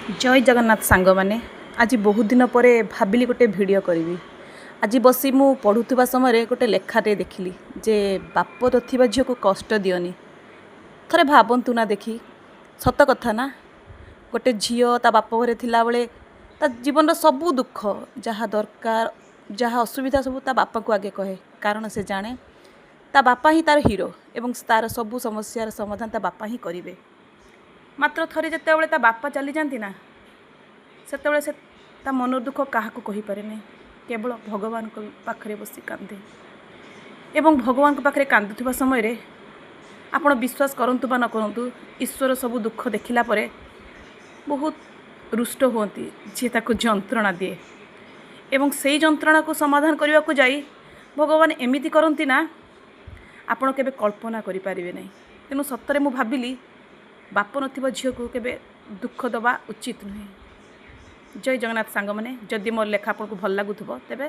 ଜୟ ଜଗନ୍ନାଥ ସାଙ୍ଗମାନେ। ଆଜି ବହୁତ ଦିନ ପରେ ଭାବିଲି ଗୋଟେ ଭିଡ଼ିଓ କରିବି। ଆଜି ବସି ମୁଁ ପଢ଼ୁଥିବା ସମୟରେ ଗୋଟେ ଲେଖାଟେ ଦେଖିଲି ଯେ ବାପ ନଥିବା ଝିଅକୁ କଷ୍ଟ ଦିଅନି। ଥରେ ଭାବନ୍ତୁ ନା ଦେଖି, ସତ କଥା ନା? ଗୋଟେ ଝିଅ ତା ବାପ ଘରେ ଥିଲାବେଳେ ତା ଜୀବନର ସବୁ ଦୁଃଖ, ଯାହା ଦରକାର, ଯାହା ଅସୁବିଧା, ସବୁ ତା ବାପାକୁ ଆଗେ କହେ। କାରଣ ସେ ଜାଣେ ତା ବାପା ହିଁ ତାର ହିରୋ ଏବଂ ତାର ସବୁ ସମସ୍ୟାର ସମାଧାନ ତା ବାପା ହିଁ କରିବେ। ମାତ୍ର ଥରେ ଯେତେବେଳେ ତା ବାପା ଚାଲିଯାଆନ୍ତି ନା, ସେତେବେଳେ ସେ ତା ମନର ଦୁଃଖ କାହାକୁ କହିପାରେ ନାହିଁ। କେବଳ ଭଗବାନଙ୍କ ପାଖରେ ବସି କାନ୍ଦେ ଏବଂ ଭଗବାନଙ୍କ ପାଖରେ କାନ୍ଦୁଥିବା ସମୟରେ, ଆପଣ ବିଶ୍ୱାସ କରନ୍ତୁ ବା ନ କରନ୍ତୁ, ଈଶ୍ୱର ସବୁ ଦୁଃଖ ଦେଖିଲା ପରେ ବହୁତ ରୁଷ୍ଟ ହୁଅନ୍ତି ଯିଏ ତାକୁ ଯନ୍ତ୍ରଣା ଦିଏ। ଏବଂ ସେଇ ଯନ୍ତ୍ରଣାକୁ ସମାଧାନ କରିବାକୁ ଯାଇ ଭଗବାନ ଏମିତି କରନ୍ତି ନା, ଆପଣ କେବେ କଳ୍ପନା କରିପାରିବେ ନାହିଁ। ତେଣୁ ସତରେ ମୁଁ ଭାବିଲି, ବାପ ନଥିବା ଝିଅକୁ କେବେ ଦୁଃଖ ଦେବା ଉଚିତ ନୁହେଁ। ଜୟ ଜଗନ୍ନାଥ ସାଙ୍ଗମାନେ। ଯଦି ମୋର ଲେଖା ଆପଣଙ୍କୁ ଭଲ ଲାଗୁଥିବ, ତେବେ